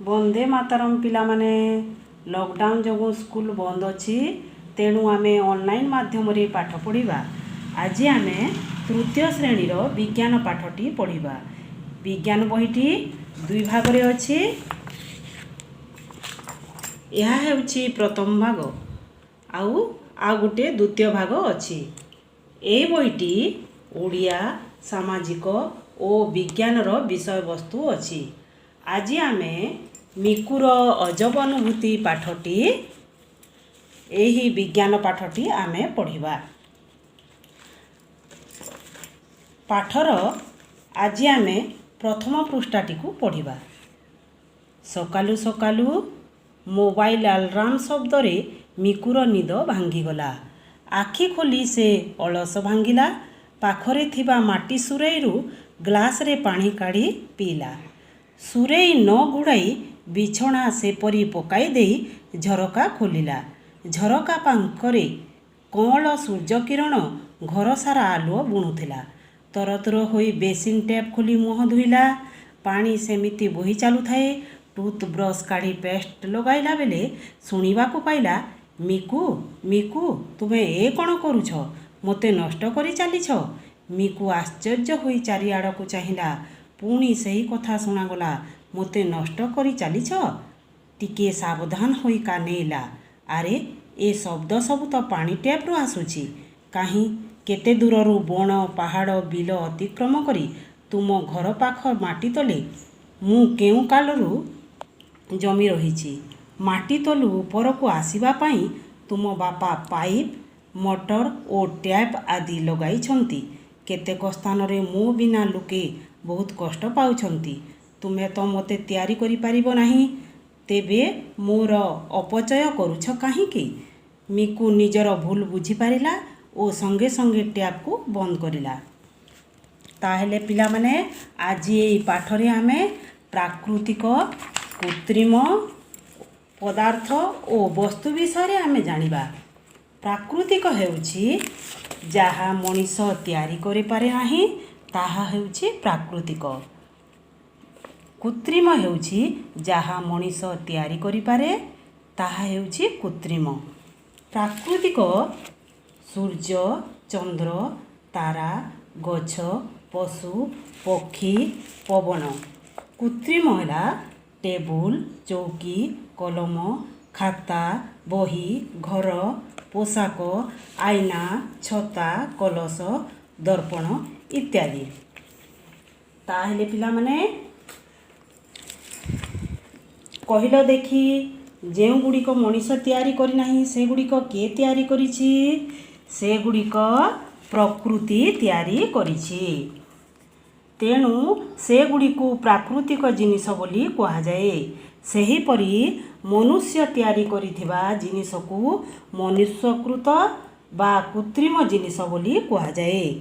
ବନ୍ଦେ ମାତରମ୍ ପିଲାମାନେ। ଲକଡାଉନ୍ ଯୋଗୁଁ ସ୍କୁଲ ବନ୍ଦ ଅଛି, ତେଣୁ ଆମେ ଅନଲାଇନ୍ ମାଧ୍ୟମରେ ପାଠ ପଢ଼ିବା। ଆଜି ଆମେ ତୃତୀୟ ଶ୍ରେଣୀର ବିଜ୍ଞାନ ପାଠଟି ପଢ଼ିବା। ବିଜ୍ଞାନ ବହିଟି ଦୁଇ ଭାଗରେ ଅଛି। ଏହା ହେଉଛି ପ୍ରଥମ ଭାଗ ଆଉ ଆଉ ଗୋଟିଏ ଦ୍ୱିତୀୟ ଭାଗ ଅଛି। ଏହି ବହିଟି ଓଡ଼ିଆ, ସାମାଜିକ ଓ ବିଜ୍ଞାନର ବିଷୟବସ୍ତୁ ଅଛି। ଆଜି ଆମେ ମିକୁର ଅଜବ ଅନୁଭୂତି ପାଠଟି, ଏହି ବିଜ୍ଞାନ ପାଠଟି ଆମେ ପଢ଼ିବା। ପାଠର ଆଜି ଆମେ ପ୍ରଥମ ପୃଷ୍ଠାଟିକୁ ପଢ଼ିବା। ସକାଳୁ ସକାଳୁ ମୋବାଇଲ ଆଲାର୍ମ ଶବ୍ଦରେ ମିକୁର ନିଦ ଭାଙ୍ଗିଗଲା। ଆଖି ଖୋଲି ସେ ଅଳସ ଭାଙ୍ଗିଲା। ପାଖରେ ଥିବା ମାଟି ସୁରେଇରୁ ଗ୍ଲାସରେ ପାଣି କାଢ଼ି ପିଇଲା। ସୁରେଇ ନ ଘୋଡ଼ାଇ ବିଛଣା ସେପରି ପକାଇ ଦେଇ ଝରକା ଖୋଲିଲା। ଝରକା ପାଖରେ କଅଁଳ ସୂର୍ଯ୍ୟକିରଣ ଘରସାରା ଆଲୁଅ ବୁଣୁଥିଲା। ତରତର ହୋଇ ବେସିନ୍ ଟ୍ୟାପ୍ ଖୋଲି ମୁହଁ ଧୋଇଲା। ପାଣି ସେମିତି ବୋହି ଚାଲୁଥାଏ। ଟୁଥ୍ ବ୍ରସ୍ କାଢ଼ି ପେଷ୍ଟ ଲଗାଇଲା ବେଳେ ଶୁଣିବାକୁ ପାଇଲା, "ମିକୁ, ମିକୁ, ତୁମେ ଏ କ'ଣ କରୁଛ? ମୋତେ ନଷ୍ଟ କରି ଚାଲିଛ।" ମିକୁ ଆଶ୍ଚର୍ଯ୍ୟ ହୋଇ ଚାରିଆଡ଼କୁ ଚାହିଁଲା। ପୁଣି ସେହି କଥା ଶୁଣାଗଲା, "ମୋତେ ନଷ୍ଟ କରି ଚାଲିଛ।" ଟିକିଏ ସାବଧାନ ହୋଇ କାନେଇଲା। ଆରେ, ଏ ଶବ୍ଦ ସବୁ ତ ପାଣି ଟ୍ୟାପ୍ରୁ ଆସୁଛି। କାହିଁ କେତେ ଦୂରରୁ ବଣ, ପାହାଡ଼, ବିଲ ଅତିକ୍ରମ କରି ତୁମ ଘର ପାଖ ମାଟି ତଳେ ମୁଁ କେଉଁ କାଳରୁ ଜମି ରହିଛି। ମାଟି ତଳୁ ଉପରକୁ ଆସିବା ପାଇଁ ତୁମ ବାପା ପାଇପ୍, ମଟର ଓ ଟ୍ୟାପ୍ ଆଦି ଲଗାଇଛନ୍ତି। କେତେକ ସ୍ଥାନରେ ମୋ ବିନା ଲୋକେ ବହୁତ କଷ୍ଟ ପାଉଛନ୍ତି। ତୁମେ ତ ମୋତେ ତିଆରି କରିପାରିବ ନାହିଁ, ତେବେ ମୋର ଅପଚୟ କରୁଛ କାହିଁକି? ମିକୁ ନିଜର ଭୁଲ ବୁଝିପାରିଲା ଓ ସଙ୍ଗେ ସଙ୍ଗେ ଟ୍ୟାପ୍କୁ ବନ୍ଦ କରିଲା। ତାହେଲେ ପିଲାମାନେ, ଆଜି ଏଇ ପାଠରେ ଆମେ ପ୍ରାକୃତିକ, କୃତ୍ରିମ ପଦାର୍ଥ ଓ ବସ୍ତୁ ବିଷୟରେ ଆମେ ଜାଣିବା। ପ୍ରାକୃତିକ ହେଉଛି ଯାହା ମଣିଷ ତିଆରି କରିପାରେ ନାହିଁ, ତାହା ହେଉଛି ପ୍ରାକୃତିକ। କୃତ୍ରିମ ହେଉଛି ଯାହା ମଣିଷ ତିଆରି କରିପାରେ, ତାହା ହେଉଛି କୃତ୍ରିମ। ପ୍ରାକୃତିକ ସୂର୍ଯ୍ୟ, ଚନ୍ଦ୍ର, ତାରା, ଗଛ, ପଶୁ, ପକ୍ଷୀ, ପବନ। କୃତ୍ରିମ ହେଲା ଟେବୁଲ, ଚୌକି, କଲମ, ଖାତା, ବହି, ଘର, ପୋଷାକ, ଆଇନା, ଛତା, କଳସ, ଦର୍ପଣ ଇତ୍ୟାଦି। ତାହେଲେ ପିଲାମାନେ, କହିଲ ଦେଖି, ଯେଉଁଗୁଡ଼ିକ ମଣିଷ ତିଆରି କରିନାହିଁ, ସେଗୁଡ଼ିକ କିଏ ତିଆରି କରିଛି? ସେଗୁଡ଼ିକ ପ୍ରକୃତି ତିଆରି କରିଛି। ତେଣୁ ସେଗୁଡ଼ିକୁ ପ୍ରାକୃତିକ ଜିନିଷ ବୋଲି କୁହାଯାଏ। ସେହିପରି ମନୁଷ୍ୟ ତିଆରି କରିଥିବା ଜିନିଷକୁ ମନୁଷ୍ୟକୃତ ବା କୃତ୍ରିମ ଜିନିଷ ବୋଲି କୁହାଯାଏ।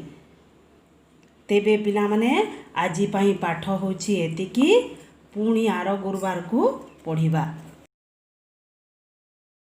ତେବେ ପିଲାମାନେ, ଆଜି ପାଇଁ ପାଠ ହେଉଛି ଏତିକି। ପୁଣି ଆର ଗୁରୁବାରକୁ ପଢ଼ିବା।